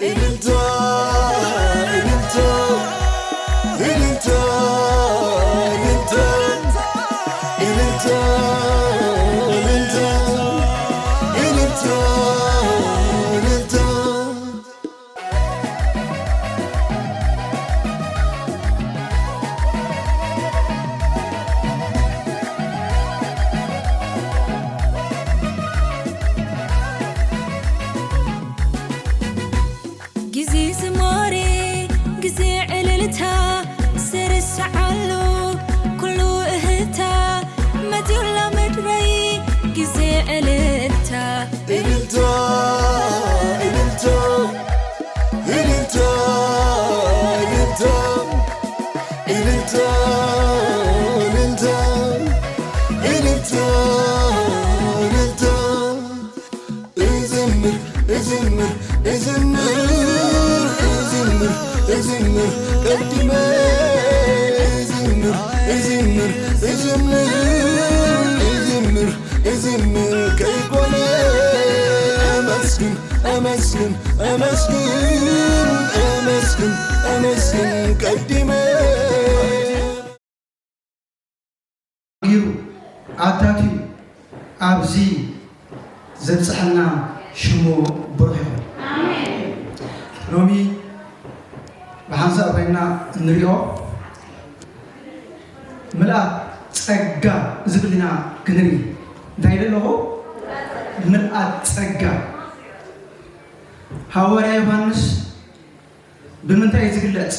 እልልታ፣ እልልታ፣ እልልታ፣ እልልታ፣ እልልታ፣ እልልታ፣ እልልታ፣ እልልታ። ግዜ ዝማሬ፣ ግዜ ዕልልታ፣ ዝርስዓሉ ኩሉ እህታ፣ መጺኡላ ምድረይ ግዜ ዕልልታ። እልልታ፣ እልልታ፣ እልልታ፣ እልልታ፣ እልልታ፣ እልልታ፣ እልልታ፣ እልልታ። እዝምር፣ እዝምር፣ እዝምር፣ እዝምር፣ እዝምር፣ ቀዲመ እዝምር፣ እዝምር፣ እዝምር፣ እዝምር፣ እዝምር ከይኮነ ኣመስግን፣ ኣመስግን፣ ኣመስግን፣ ኣመስግን፣ ኣመስግን ቀዲመ ጊሩ ኣታትዩ ኣብዚ ዘብጽሐና ሽሙ ብሩኽ ይኹን። ሎሚ ብሓንሳእ ኮይና እንሪኦ ምልኣት ጸጋ ዝብል ኢና ክንርኢ። እንታይ ኢለ ኣለኹ? ምልኣት ጸጋ። ሃዋርያ ዮሃንስ ብምንታይ እዩ ዝግለጽ?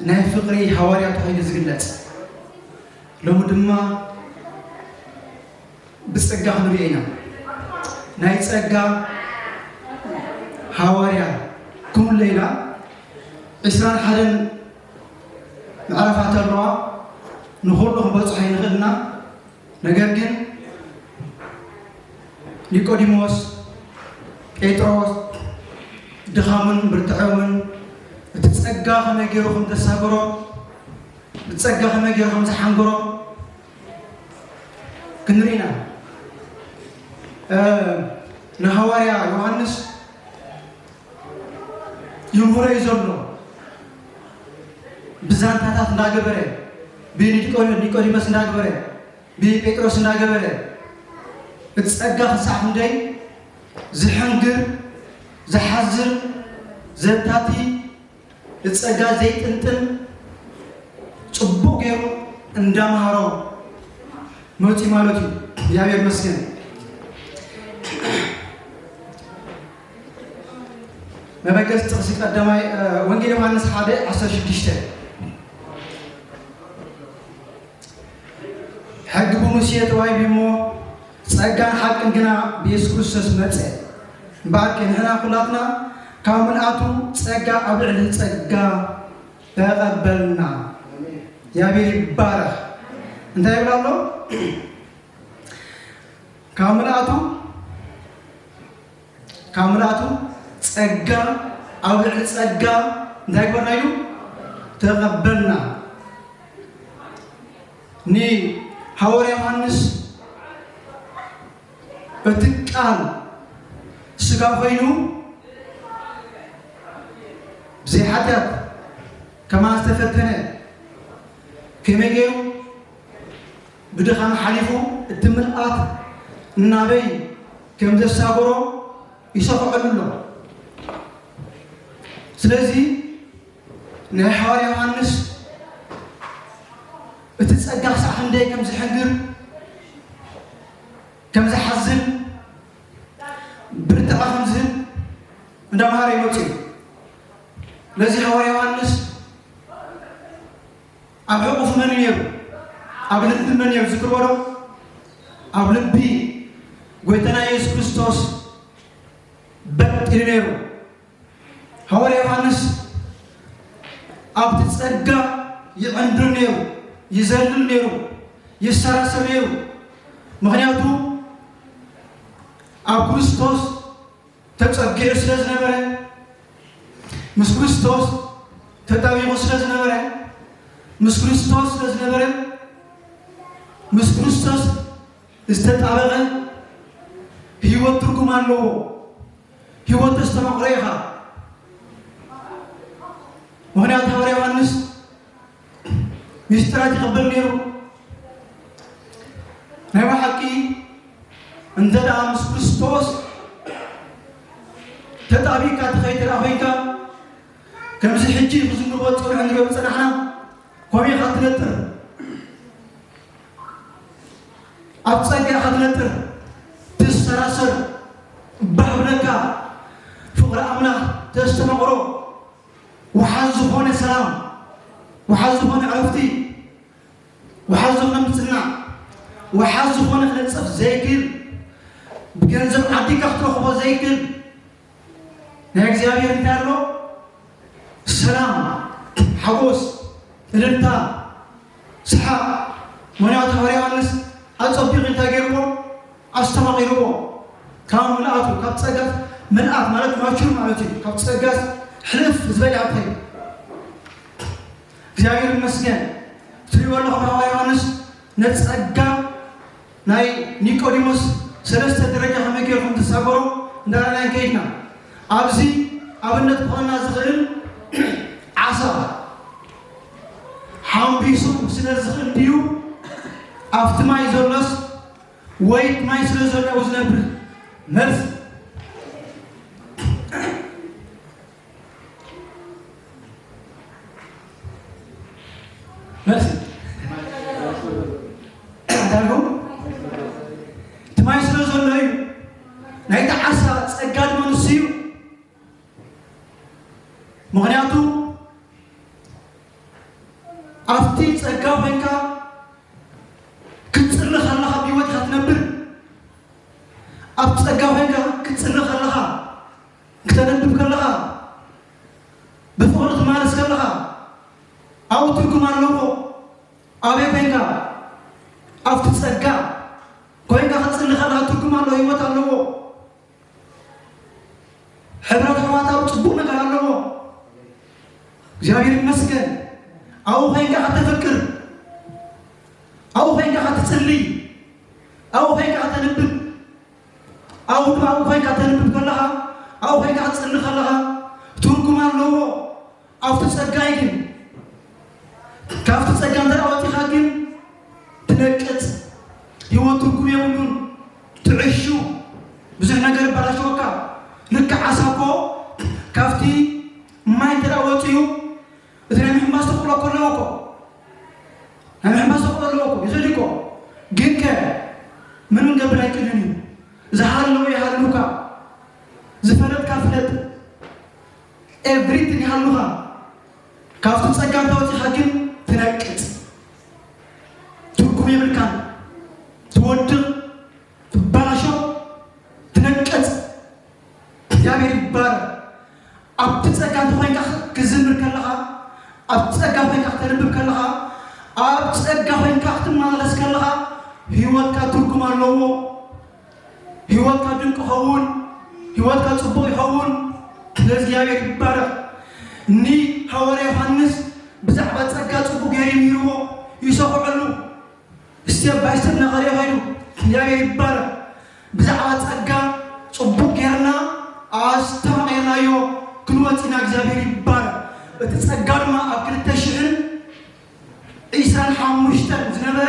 ናይ ፍቕሪ ሃዋርያ ተባሂሉ ዝግለጽ። ሎሚ ድማ ብጸጋ ክንሪኦ ኢና። ናይ ጸጋ ሃዋርያ ክንብሎ ኢና። ዕስራን ሓደን ምዕራፋት ኣለዋ። ንኹሉ ክንበጽሖ ኣይንኽእልና። ነገር ግን ኒቆዲሞስ፣ ጴጥሮስ ድኻሙን ብርትዖምን እቲ ጸጋ ከመይ ገይሩ ከም ዘሳገሮ፣ ብጸጋ ከመይ ገይሩ ከም ዝሓንገሮ ክንርኢ ኢና። እ፣ ንሃዋርያ ዮሃንስ ይምህሮ እዩ ዘሎ። ብዛንታታት እንዳገበረ፣ ብኒቆ-፣ ኒቆዲሞስ እንዳገበረ፣ ብጴጥሮስ እንዳገበረ፣ እቲ ጸጋ ክሳዕ ክንደይ ዝሕንግር፣ ዝሓዝን፣ ዘታቲ፣ እቲ ጸጋ ዘይጥንጥን፣ ጽቡቕ ገይሩ እንዳምሃሮ መጺኡ ማለት እዩ። እግዚኣብሔር ይመስገን። መበገሲ ጥቕሲ ቀዳማይ፣ እ፣ ወንጌል ዮሃንስ ሓደ ዓሰርተ ሽዱሽተ። ሕጊ ብሙሴ ተዋሂቡ እሞ ጸጋን ሓቅን ግና ብየሱስ ክርስቶስ መጸ። እምበኣርከ ንሕና ኩላትና ካብ ምልኣቱ ጸጋ ኣብ ልዕሊ ጸጋ ተቐበልና። እግዚኣብሔር ይባረኽ። እንታይ ይብል ኣሎ? ካብ ምልኣቱ ካብ ምልኣቱ ጸጋ ኣብ ልዕሊ ጸጋ እንታይ ግበርና ኢሉ? ተቐበልና። ንሃዋርያ ዮሃንስ እቲ ቃል ስጋ ኮይኑ ብዘይ ሓጢኣት ከማን ዝተፈተነ ከመይ ገይሩ ብድኻም ሓሊፉ እቲ ምልኣት እናበይ ከም ዘሳገሮ ይሰኽዐሉ ኣሎ። ስለዚ ናይ ሓዋርያ ዮሃንስ እቲ ጸጋ ክሳዕ ክንደይ ከም ዝሕንግር፣ ከም ዝሓዝን፣ ብርትዐ ከም ዝህብ እንዳምሃረ ይመጽእ እዩ። ነዚ ሓዋርያ ዮሃንስ ኣብ ሕቑፍ መን እዩ ነይሩ? ኣብ ልቢ መን እዩ ዝዝክርዎ ዶ? ኣብ ልቢ ጎይታና የሱስ ክርስቶስ በጥ ኢሉ ነይሩ። ሃዋርያ ዮሃንስ ኣብቲ ጸጋ ይዕንድር ነይሩ፣ ይዘልል ነይሩ፣ ይሰራሰር ነይሩ። ምኽንያቱ ኣብ ክርስቶስ ተጸጊዑ ስለ ዝነበረ፣ ምስ ክርስቶስ ተጣቢቑ ስለ ዝነበረ፣ ምስ ክርስቶስ ስለ ዝነበረ፣ ምስ ክርስቶስ ዝተጣበቐ ህይወት ትርጉም ኣለዎ። ህይወት ተስተማቕሮ ኢኻ። ምኽንያቱ ሃዋርያ ዮሃንስ ምስጢራት ይቕበል ነይሩ። ናይ ብሓቂ እንተ ደኣ ምስ ክርስቶስ ተጣቢቕካ ትኸይድ ደኣ ኮይንካ፣ ከምዚ ሕጂ ክዝምርዎ ዝጸንሑ ንሪኦ ዝጸናሕና፣ ከምኡ ኢኻ ትነጥር። ኣብ ጸጋ ኢኻ ትነጥር፣ ትሰራሰር፣ ባህ ብለካ፣ ፍቕሪ ኣምላኽ ተስተማቕሮ፣ ወሓዝ ዝኾነ ሰላም፣ ወሓዝ ዝኾነ ዕረፍቲ፣ ወሓዝ ዝኾነ ምጽናዕ፣ ወሓዝ ዝኾነ ክነጽፍ ዘይክእል፣ ብገንዘብ ዓዲግካ ክትረኽቦ ዘይክእል ናይ እግዚኣብሔር እንታይ ኣሎ? ሰላም፣ ሓጎስ፣ እልልታ፣ ሰሓቕ። ምኽንያቱ ሃዋርያ ዮሃንስ ኣጸቢቑ እንታይ ገይርዎ? ኣስተማቒርዎ። ካብ ምልኣቱ፣ ካብ ጸጋ ምልኣት ማለት ማቹር ማለት እዩ። ካብ ጸጋ ሕልፍ ዝበለ እንታይ እዩ? እግዚኣብሔር ይመስገን። ትሪእዎ ኣለኹም ሃዋርያ ዮሃንስ ነጸጋ ናይ ኒቆዲሞስ ሰለስተ ደረጃ ከመይ ገይርኩም ትሳገሩ እንዳረኣና ከይድና። ኣብዚ ኣብነት ክኾንና ዝኽእል ዓሳ ሓምቢሱ ስለ ዝኽእል ድዩ ኣብቲ ማይ ዘሎስ ወይ ማይ ስለ ዘሎ ዝነብር? መልሲ። መልሲ። እንታይ ኢልኩም? እቲ ማይ ስለ ዘሎ እዩ። ናይቲ ዓሳ ጸጋ ድማ ንሱ እዩ። ምኽንያቱ ኣብቲ ጸጋ ኮይንካ ክትጽሊ ከለኻ ብህይወት ኢኻ ትነብር። ኣብ ጸጋ ኮይንካ ክትጽሊ ከለኻ፣ ክተነብብ ከለኻ፣ ብፍቕሪ ክትመላለስ ከለኻ፣ ኣብኡ ትርጉም ኣለዎ። ኣበይ ኮይንካ? ኣብቲ ጸጋ ኮይንካ ክትጽሊ ከለኻ ትርጉም ኣለዎ፣ ህይወት ኣለዎ። ሕብረት ኣሕዋት ኣብ ጽቡቕ ነገር ኣለዎ። እግዚኣብሔር ይመስገን። ኣብኡ ኮይንካ ከተፍቅር፣ ኣብኡ ኮይንካ ከተጽሊ፣ ኣብኡ ኮይንካ ከተንብብ፣ ኣብኡ ድማ ኣብኡ ኮይንካ ተንብብ ከለኻ፣ ኣብኡ ኮይንካ ክትጽሊ ከለኻ ትርጉም ኣለዎ። ኣብቲ ጸጋ እዩ ግን። ካብቲ ጸጋ እንተ ደኣ ወጺኻ ግን ትነቅጽ፣ ህይወት ትርጉም የብሉን፣ ትዕሹ፣ ብዙሕ ነገር ይበላሸወካ። ልክዕ ዓሳ እኮ ካብቲ ማይ እንተ ደኣ ወጺኡ፣ እቲ ናይ ምሕማስ ተኽእሎ እኮ ኣለዎ እኮ። ናይ ምሕማስ ተኽእሎ ኣለዎ እኮ፣ ይኽእል እኮ። ግን ከ ምን ክንገብር ኣይክእልን እዩ። ዝሃለወ ይሃሉካ፣ ዝፈለጥካ ፍለጥ፣ ኤቭሪቲን ይሃሉኻ። ካብቲ ጸጋ እንተ ወጺኻ ግን ትነቅጽ፣ ትርጉም የብልካን፣ ትወድቕ፣ ትበላሾ፣ ትነቅጽ። እግዚኣብሔር ይባረክ። ኣብቲ ጸጋ እንተ ኮይንካ ክዝምር ከለኻ፣ ኣብቲ ጸጋ ኮይንካ ክተንብብ ከለኻ፣ ኣብ ጸጋ ኮይንካ ክትመላለስ ከለኻ፣ ህይወትካ ትርጉም ኣለዎ። ህይወትካ ድንቅ ይኸውን፣ ህይወትካ ጽቡቕ ይኸውን። ስለዚ እግዚኣብሔር ይባረክ። ንሃዋርያ ዮሃንስ ብዛዕባ ጸጋ ጽቡቕ ገይሩ ይምህርዎ፣ ይሰኹዐሉ። ስቴፕ ባይ ስቴፕ እናኸደ ኸይዱ። እግዚኣብሔር ይባረክ። ብዛዕባ ጸጋ ጽቡቕ ጌርና ኣስተማቒርናዮ ክንወጽእ ኢና። እግዚኣብሔር ይባረክ። እቲ ጸጋ ድማ ኣብ ክልተ ሽሕን ዒስራን ሓሙሽተን ዝነበረ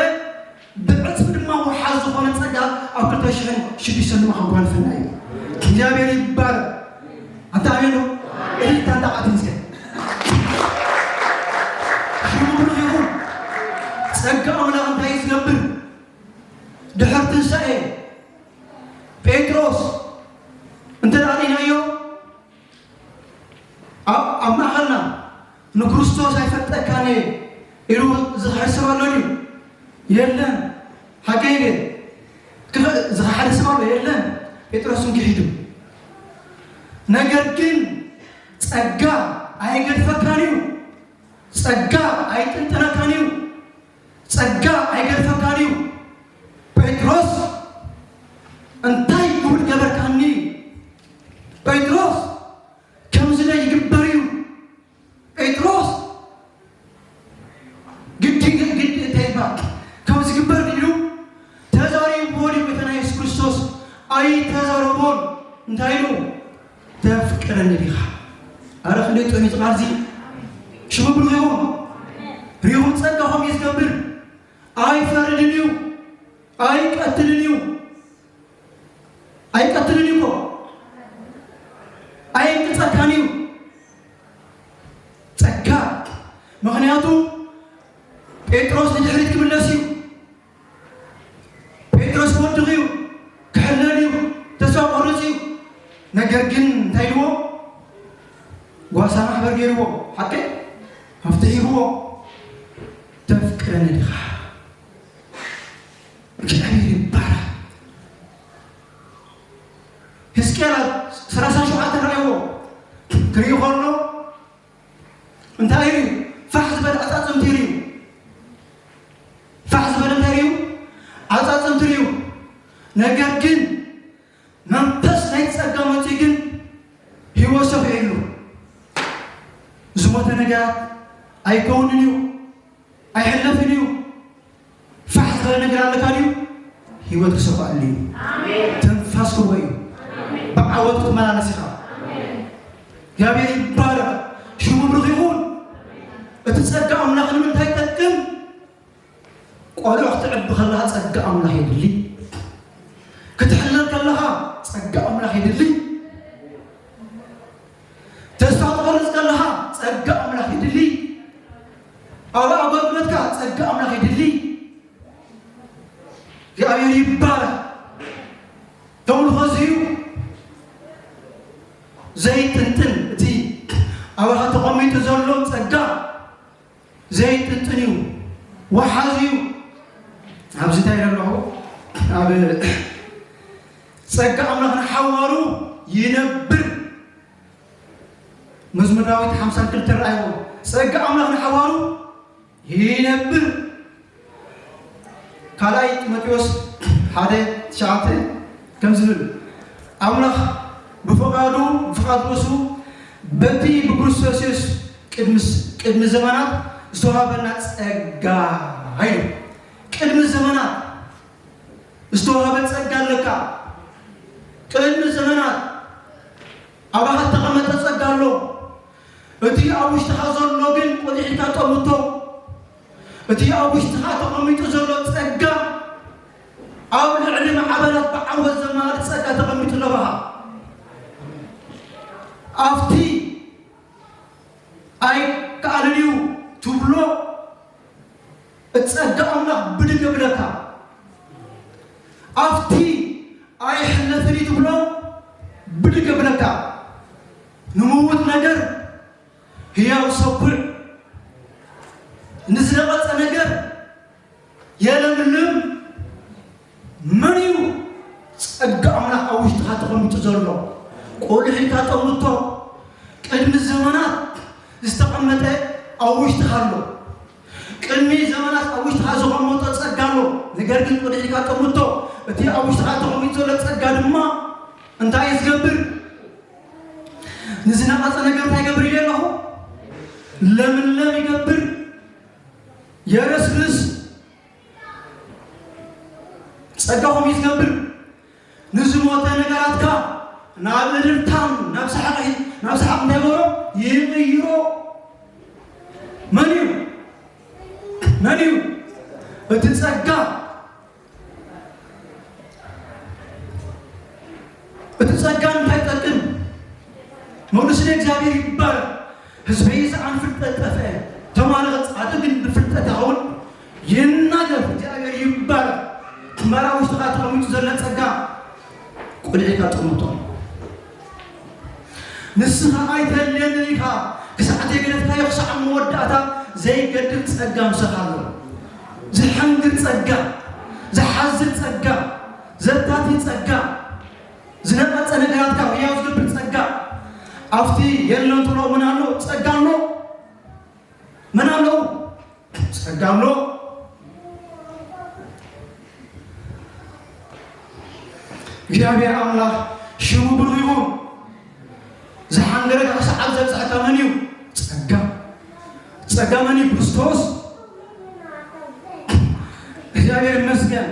ብዕጽፊ ድማ ወሓዝ ዝኾነ ጸጋ ኣብ ክልተ ሽሕን ሽዱሽተን ድማ ከጓንፈና እዩ። እግዚኣብሔር ይባረክ። ኣንታ ኣሜን ዶ? እልልታ እንዳ ዓቲ ምስገን። ሽሙ ብሩኽ ይኹን። ጸጋ ኣምላኽ እንታይ እዩ ዝገብር? ድሕሪ ትንሳኤ ጴጥሮስ እንተ ደኣ ርኢናዮ፣ ኣብ፣ ኣብ ማእኸልና ንክርስቶስ ኣይፈልጠካን እየ ኢሉ ዝኽሕድ ሰብ ኣሎ ድዩ? የለን። ሓቀይ ድየ? ክኸ-፣ ዝኸሓደ ሰብ ኣሎ? የለን። ጴጥሮስ እውን ክሒዱ። ነገር ግን ጸጋ ኣይገድፈካን እዩ። ጸጋ ኣይጥንጥነካን እዩ። ጸጋ ኣይገድፈካን እዩ። ጴጥሮስ እንታይ ይብል ገበርካኒ? ጴጥሮስ ከምዚ ዶ ይግበር እዩ? ጴጥሮስ ግዲ፣ ግዲ እንታይ ይባል? ከም ዝግበር ኢሉ ተዛሪብዎ ድዩ? ጎይታና የሱስ ክርስቶስ ኣይተዛረቦን። እንታይ ኢሉ? "ተፍቅረኒ ዲኻ?" ኣረ ክንደይ ጥዑም እዩ እቲ ቃል እዚ። ሽሙ ብሩኽ ይኹን። ርኢኹም፣ ጸጋ ኸምኡ እዩ ዝገብር። ኣይፈርድን እዩ፣ ኣይቀትልን እዩ። ኣይቀትልን እዩ እኮ፣ ኣየንቅጸካን እዩ። ጸጋ፣ ምኽንያቱ ጴጥሮስ ንድሕሪት ክምለስ እዩ። ጴጥሮስ ክወድቕ እዩ፣ ክሕለል እዩ፣ ተስፋ ክቖርጽ እዩ። ነገር ግን እንታይ ኢልዎ? ጓሳ ማሕበር ገይርዎ፣ ሓቂ መፍትሒ ሂብዎ። "ተፍቅረኒ ዲኻ?" እግዚኣብሔር ይባረክ። ሕዝቅኤል ኣብ ሰላሳ ሸውዓተ ረኣይዎ፣ ክርኢ ከሎ እንታይ እዩ? ፋሕ ዝበለ ዓጻጽምቲ እዩ። ፋሕ ዝበለ እንታይ እዩ? ዓጻጽምቲ እዩ። ነገር ግን መንፈስ ናይ ጸጋ መጺኡ ግን ህይወት ሰፊዑ እዩ። ዝሞተ ነገራት ኣይከውንን እዩ፣ ኣይሕለፍን እዩ። ፋሕ ዝበለ ነገር ኣለካ ድዩ? ህይወት ክሰፋሉ እዩ። ኣሜን። ትንፋስ ክህቦ እዩ። ኣሜን። ብዓወት ክትመላለስ ኢኻ። ኣሜን። እግዚኣብሔር ይባረክ። ሽሙ ብሩክ ይኹን። እቲ ጸጋ ኣምላኽ ንምንታይ ይጠቅም? ቆልዑ ክትዕቢ ከለኻ ጸጋ ኣምላኽ የድሊ። ክትሕለል ከለኻ ጸጋ ኣምላኽ የድሊ። ተስፋ ትቆርጽ ከለኻ ጸጋ ኣምላኽ የድሊ። ኣብ ኣገልግሎትካ ጸጋ ኣምላኽ የድሊ። እግዚኣብሔር ይባረክ። ተምልኾ እዚ እዩ። ዘይጥንጥን፣ እቲ ኣባኻ ተቐሚጡ ዘሎ ጸጋ ዘይጥንጥን እዩ። ወሓዚ እዩ። ኣብዚ እንታይ ኢለ ኣለኹ? ኣብ ጸጋ ኣምላኽ ንሓዋሩ ይነብር። መዝሙር ዳዊት ሓምሳን ክልተ ረኣይዎ። ጸጋ ኣምላኽ ንሓዋሩ ይነብር። ካልኣይ ጢሞቴዎስ ሓደ ትሽዓተ ከም ዝብል፣ ኣምላኽ ብፍቓዱ፣ ብፍቓድ ርእሱ በቲ ብክርስቶስ የሱስ ቅድሚ ስ-፣ ቅድሚ ዘመናት ዝተዋህበና ጸጋ ኢሉ። ቅድሚ ዘመናት ዝተዋህበ ጸጋ ኣለካ። ቅድሚ ዘመናት ኣባኻ እተቐመጠ ጸጋ ኣሎ። እቲ ኣብ ውሽጥኻ ዘሎ ግን ቆሊዕካ ጠምቶ። እቲ ኣብ ውሽጥኻ ተቐሚጡ ዘሎ ጸጋ ኣብ ልዕሊ ማዕበላት ብዓወት ዘማዕድ ጸጋ ተቐሚጡ ኣሎ ኣባኻ። ኣብቲ ኣይከኣልን እዩ ትብሎ፣ እቲ ጸጋ ኣምላኽ ብድግ የብለካ። ኣብቲ ኣይሕለፍን እዩ ትብሎ፣ ብድግ የብለካ። ንምዉት ነገር ህያው ሰኩዕ፣ ንዝነቐጸ ነገር የለምልም። መን እዩ ጸጋ ኣምላኽ ኣብ ውሽጥኻ ተቐሚጡ ዘሎ? ቆሊዕካ ጠምቶ። ቅድሚ ዘመናት ዝተቐመጠ ኣብ ውሽጥኻ ኣሎ። ቅድሚ ዘመናት ኣብ ውሽጥኻ ዘቐመጦ ጸጋ ኣሎ። ነገር ግን ቆሊዕካ ጠምቶ። እቲ ኣብ ውሽጥኻ ተቐሚጡ ዘሎ ጸጋ ድማ እንታይ እዩ ዝገብር? ንዝነቐጸ ነገር እንታይ ይገብር ኢለ ኣለኹ? ለምለም ይገብር፣ የረስርስ። ጸጋ ኸምኡ እዩ ዝገብር። ንዝሞተ ነገራትካ ናብ እልልታን ናብ ሰሓቕ፣ ናብ ሰሓቕ እንታይ ይገብሮ? ይቕይሮ። መን እዩ? መን እዩ? እቲ ጸጋ። እቲ ጸጋ እንታይ ይጠቅም? መሉስኒ እግዚኣብሔር ይባረክ። ህዝበይ ዝኣን ፍልጠት ጠፍአ፣ ተማረኸ ጻድቅ ግን ብፍልጠት ይኸውን ይናገር። እግዚኣብሔር ይባረክ። እምበኣር ኣብ ውሽጥኻ ተቐሚጡ ዘሎ ጸጋ ቆሊዕካ ጠምቶ። ንስኻ ኣይተድልየንን ኢኻ። ክሳዕ ዘይገደፍካዮ፣ ክሳዕ መወዳእታ ዘይገድፍ ጸጋ ምሳኻ ኣሎ። ዝሓንግር ጸጋ፣ ዝሓዝል ጸጋ፣ ዘታቲ ጸጋ፣ ዝነቐጸ ነገራትካ ህያው ዝገብር ጸጋ። ኣብቲ የለን ትብሎ መን ኣሎ? ጸጋ ኣሎ። መን ኣሎ? ጸጋ ኣሎ። እግዚኣብሔር ኣምላኽ ሽሙ ብሩኽ ይኹን። ዝሓንገረካ ክሳዕ ዘብጽሐካ መን እዩ? ጸጋ። ጸጋ መን እዩ? ክርስቶስ። እግዚኣብሔር ይመስገን።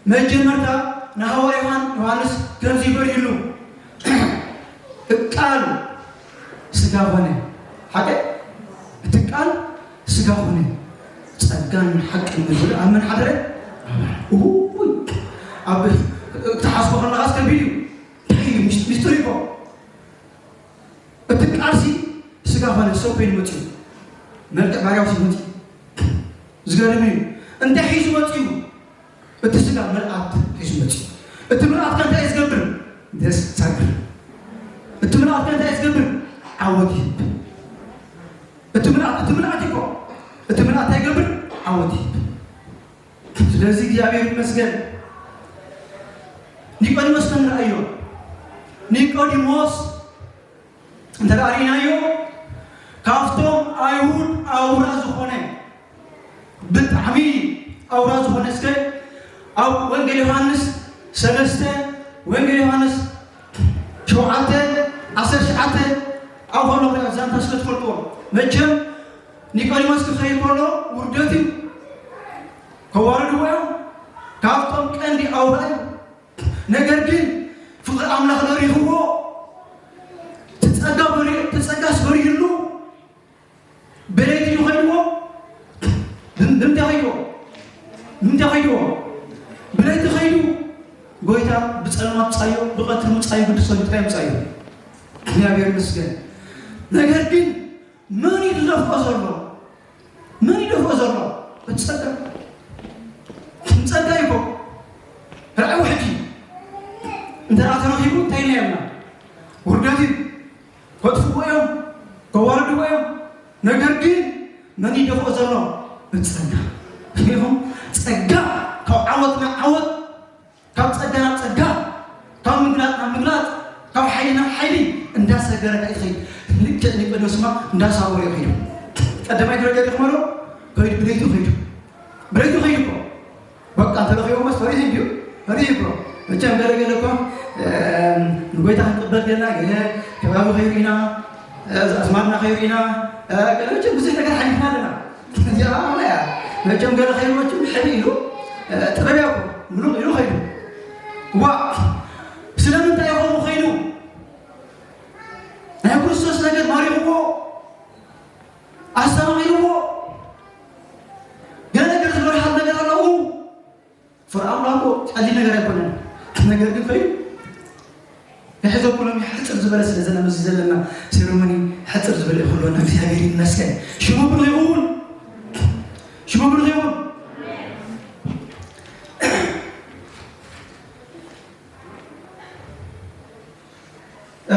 መጀመርታ ንሃዋርያ ዮሃን-፣ ዮሃንስ ከምዚ ይበል ኢሉ፣ "ቃል ስጋ ኾነ." ሓቂ? እቲ እቲ ቃል ስጋ ኾነ፣ ጸጋን ሓቅን ምድሪ ኣብ መን ሓደረ? እውይ፣ ኣብ ክትሓስቦ ከለኻስ ከቢድ እዩ። እንታይ እዩ ምስ-፣ ሚስጥር እኮ። እቲ ቃልሲ ስጋ ኾነ፣ ሰብ ኮይኑ መጺኡ። መልክዕ ባርያው ሲመጺ። ዝገርም እዩ። እንታይ ሒዙ መጺኡ? እቲ ስጋ ምልኣት ሒዙ መጺኡ። እቲ ምልኣት ከ እንታይ እዩ ዝገብር? የሳግር። እቲ ምልኣት ከ እንታይ እዩ ዝገብር? ዓወት ይህብ። እቲ ምልኣት፣ እቲ ምልኣት እኮ፣ እቲ ምልኣት እንታይ ይገብር? ዓወት ይህብ። ስለዚ እግዚኣብሔር ይመስገን። ኒቆዲሞስ ከ ንርኣዮ። ኒቆዲሞስ እንተ ደኣ ርኢናዮ፣ ካብቶም ኣይሁድ ኣውራ ዝኾነ፣ ብጣዕሚ ኣውራ ዝኾነ፣ እስከ ኣብ ወንጌል ዮሃንስ ሰለስተ፣ ወንጌል ዮሃንስ ሸውዓተ፣ ዓሰርተ ትሽዓተ፣ ኣብ ከሎ ዛንታ ስለ ትፈልጥዎ፣ መቸም ኒቆዲሞስ ክኸይድ ከሎ ውርደት እዩ። ከዋርድዎ እዮም። ካብቶም ቀንዲ ኣውራ እዩ። ነገር ግን ፍቕሪ ኣምላኽ ደሪኽዎ፣ እቲ ጸጋ በሪ-፣ እቲ ጸጋስ በሪህሉ፣ ብለይቲ እዩ ኸይድዎ። ብም-፣ ብምንታይ ኸይድዎ? ብምንታይ ኸይድዎ? ብለይቲ ኸይዱ። ጎይታ ብጸልማት ምጻዮ፣ ብቐትሪ ምጻዮ፣ ግዲ ሰሉ ጥራይ ምጻዮ። እግዚኣብሔር ይመስገን። ነገር ግን መን እዩ ዝደፍኦ ዘሎ? መን እዩ ደፍኦ ዘሎ? እቲ ጸጋ። እቲ ጸጋ እዩ እኮ። ርኣዩ ሕጂ። እንተ ደኣ ተረኺቡ እንታይ ኢልና እዮም? ውርደት እዩ። ከጥፍእዎ እዮም። ከዋርድዎ እዮም። ነገር ግን መን እዩ ደፍኦ ዘሎ? እቲ ጸጋ። ኢኹም ጸጋ ካብ ዓወት ናብ ዓወት ካብ ጸጋ ናብ ጸጋ፣ ካብ ምግላጽ ናብ ምግላጽ፣ ካብ ሓይሊ ናብ ሓይሊ እንዳሰገረ ከኣ ይኸይድ። ልክዕ ኒቆዲሞስ ድማ እንዳሳወረ እዩ ከይዱ። ቀዳማይ ደረጃ ዲኹም ኣሎ? ከይዱ፣ ብለይቱ ከይዱ። ብለይቱ ከይዱ እኮ። በቃ፣ እንተረኺቦሞስ ፈሪሁ እዩ። ፈሪሁ እኮ። መቸም ገለ ገለ እኮ፣ እም፣ ንጎይታ ክንቅበል ገና ገለ ከባቢ ከይሩ ኢና፣ እ፣ ኣዝማድና ከይሩ ኢና፣ እ፣ ገለ መቸም ብዙሕ ነገር ሓሊፍና ኣለና። እዚኣ እያ። መቸም ገለ ከይመችም ሕድ ኢሉ፣ እ፣ ጥበብ ያኮ ምሉቕ ኢሉ ኸይዱ። ዋ፣ ስለምንታይ ይኾኑ ኸይዱ? ናይ ክርስቶስ ነገር ማሪኽዎ፣ ኣስተማቒርዎ፣ ገለ ነገር ዝበርሃል ነገር ኣለዉ። ፍርኣም እኮ ቀሊል ነገር ኣይኮነን። ነገር ግን ኸይዱ ክሕዘኩሎም ሕጽር ዝበለ ስለ ዘለና፣ ምስዚ ዘለና ሴረሞኒ ሕጽር ዝበለ ይኹን፣ እግዚኣብሔር ይመስገን። ሽሙ ብሩኽ ይኹን። ሽሙ ብሩኽ ይኹን። እ፣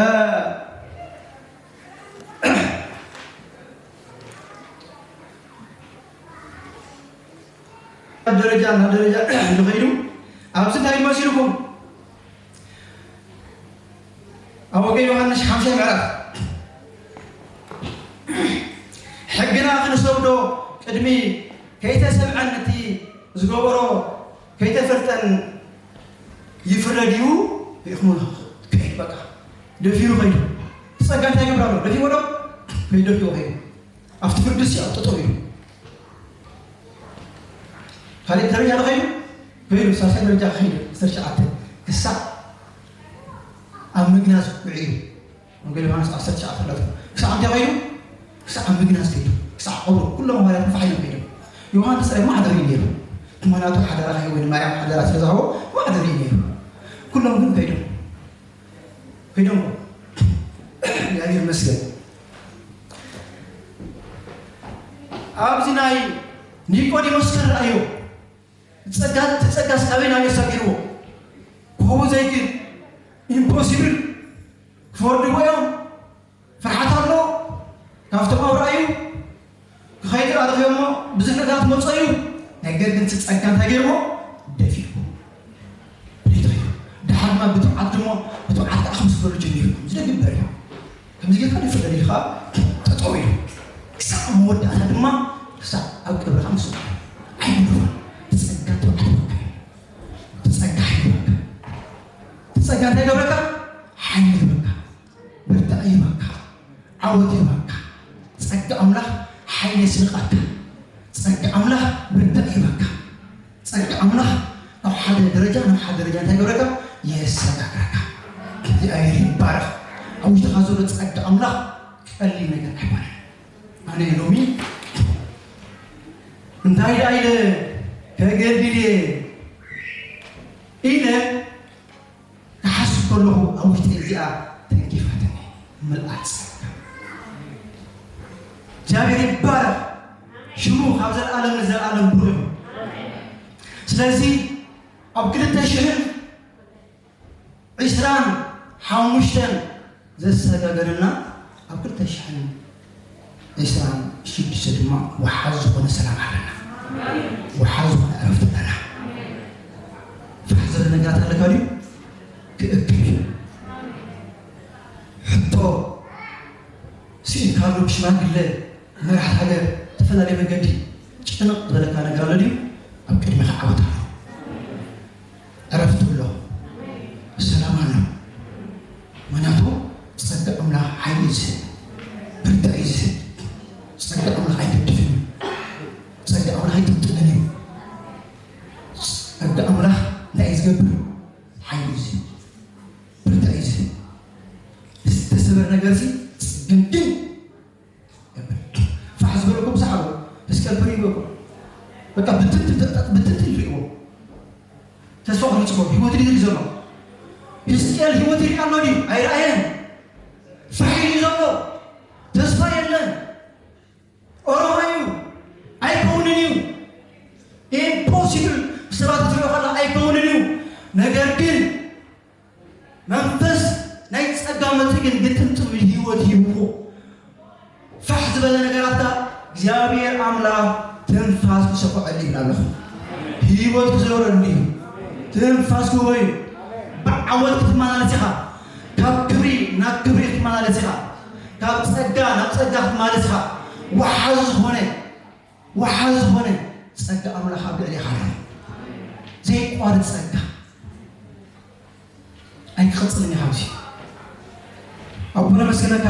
ደረጃ ናብ ደረጃ ዝኸይዱ፣ ኣብዚ እንታይ መሲልኩም? ኣብ ወንጌል ዮሃንስ ሓምሻይ ምዕራፍ፣ ሕግና ክንሰግዶ ቅድሚ ከይተሰምዐን እቲ ዝገበሮ ከይተፈልጠን ይፍረድ እዩ። ኢኹም ክሕድ በቃ ደፊሩ ኸይዱ። ጸጋ እንታይ ይገብር ኣሎ? ደፊዎ ዶ? ከይዱ ደፊዎ ኸይዱ። ኣብቲ ፍርዲ ሲኣብ ጠጠው ኢሉ። ካልእ ደረጃ ዶ ኸይዱ? ከይዱ፣ ሳልሳይ ደረጃ ኸይዱ፣ ዓሰርተ ትሽዓተ ክሳዕ ኣብ ምግናዝ ውዒሉ። ወንጌል ዮሃንስ ዓሰርተ ትሽዓተ ፍለጡ። ክሳዕ እንታይ ኸይዱ? ክሳዕ ኣብ ምግናዝ ከይዱ። ክሳዕ ቀብሩ። ኩሎም ሃዋርያት ፋሕ ኢሎም ከይዶም። ዮሃንስ ጥራይ ማዕደር እዩ ነይሩ። ምኽንያቱ ሓደራ ኸይወ ንማርያም ሓደራ ስለ ዝሃቦ ማዕደር እዩ ነይሩ። ኩሎም ግን ከይዶም። ከይዶም። እግዚኣብሔር ይመስገን። ኣብዚ ናይ ኒቆዲሞስ ከረኣዮ ጸጋ፣ እቲ ጸጋስ ካበይ ናበይ ኣሳጊርዎ? ክኸውን ዘይክእል፣ ኢምፖሲብል፣ ክፈርድዎ እዮም። ፍርሓት ኣሎ። ካብቶም ኣብርኣዩ ክኸይድ ኣድርገሞ ብዙሕ ነገራት መጾ እዩ። ነገር ግን እቲ ጸጋ እንታይ ገይርዎ? ደፊእዎ። ደፊእዎ። ደሓር ድማ ብትብዓት ድማ፣ ብትብዓት ከዓ ከምዚ ክብሉ ጀሚሩ። ከምዚ ዶ ግበር እዩ? ከምዚ ጌርካ ዶ ይፍረድ ኢልካ ጠጠው ኢሉ። ክሳዕ መወዳእታ ድማ፣ ክሳዕ ኣብ ቀብርኻ ምስ ወዓለ። ኣይምንፋን። እቲ ጸጋ ትብዓት ይህበካ እዩ። እቲ ጸጋ ሓይሊ ይህበካ። እቲ ጸጋ እንታይ ይገብረካ? ሓይሊ ይህበካ። ብርታዕ ይህበካ። ዓወት ይህበካ። ጸጋ ኣምላኽ ሓይሊ የስንቐካ። ጸጋ ኣምላኽ ብርታዕ ይህበካ። ጸጋ ኣምላኽ ካብ ሓደ ደረጃ ናብ ሓደ ደረጃ እንታይ ይገብረካ? የሰጋግረካ። እግዚኣብሔር ይባረኽ። ኣብ ውሽጥኻ ዘሎ ጸጋ ኣምላኽ ቀሊል ነገር ኣይኮነን። ኣነ ሎሚ እንታይ ደኣ ኢለ ከገልግል እየ ኢለ ክሓስብ ከለኹ፣ ኣብ ውሽጠይ እዚኣ ተንኪፋትኒ። ምልኣት ጸጋ። እግዚኣብሔር ይባረኽ። ሽሙ ካብ ዘለኣለም ንዘለኣለም ብሩኽ ይኹን። ስለዚ ኣብ ክልተ ሽሕን ዕስራን ሓሙሽተን ዘሰጋገረና፣ ኣብ ክልተ ሽሕን ዕስራን ሽዱሽተ ድማ ወሓዚ ዝኾነ ሰላም ኣለና። ወሓዚ ዝኾነ ዕረፍቲ ኣለና። ፋሕ ዝበለ ነገራት ኣለካ ድዩ? ክእክብ እዩ። ሕቶ ስኢንካሉ ብሽማግለ መራሕ ሃገር ዝተፈላለየ መገዲ ጭንቕ ዝበለካ ነገር ኣሎ ድዩ? ኣብ ቅድሚኻ ዓወት ኣሎ። ዕረፍቲ ኣሎ። ሰላም ኣሎ። ምኽንያቱ ጸጋ ኣምላኽ ሓይሊ እዩ ዝህብ፣ ብርታዕ እዩ ዝህብ። ጸጋ ኣምላኽ ኣይገድፍን እዩ። ጸጋ ኣምላኽ ኣይጥምጥምን እዩ። ጸጋ ኣምላኽ እንታይ እዩ ዝገብር? ሓይሊ እዩ ዝህብ፣ ብርታዕ እዩ ዝህብ። ዝተሰበረ ነገር ሲ ጽግንግን ፋሕ ዝበለኩም ሰሓቡ፣ እስከ ፍሪ ይበልኩም። በቃ ብትንትን ተጣጥ ብትንትን ትሪእዎ። ተስፋ ቆሪጽዎ ህይወት ድዩ ዘሎ? ህዝቅኤል ህይወት ይርኢ ኣሎ ድዩ? ኣይረኣየን። ፋሕ ኢሉ ዘሎ። ተስፋ የለን። ኦሮሞ እዩ። ኣይከውንን እዩ። ኢምፖሲብል። ሰባት ትሪኦ ከላ ኣይከውንን እዩ። ነገር ግን መንፈስ ናይ ጸጋ መጽእ ግን ግጥምጥም ህይወት ሂብዎ። ፋሕ ዝበለ ነገራትካ እግዚኣብሔር ኣምላኽ ትንፋስ ክሰፍዐሉ ይብል ኣለኹ። ህይወት ክዘረሉ እዩ። ትንፋስ ክህቦ እዩ። ብዓወት ክትመላለስ ኢኻ። ካብ ክብሪ ናብ ክብሪ ክትመላለስ ኢኻ። ካብ ጸጋ ናብ ጸጋ ክትመላለስ ኢኻ። ወሓዚ ዝኾነ፣ ወሓዚ ዝኾነ ጸጋ ኣምላኽ ኣብ ልዕሌኻ ኣሎ። ዘይቋርጽ ጸጋ። ኣይክቕጽልን እዩ ካብዚ። ኣቦና መስገነካ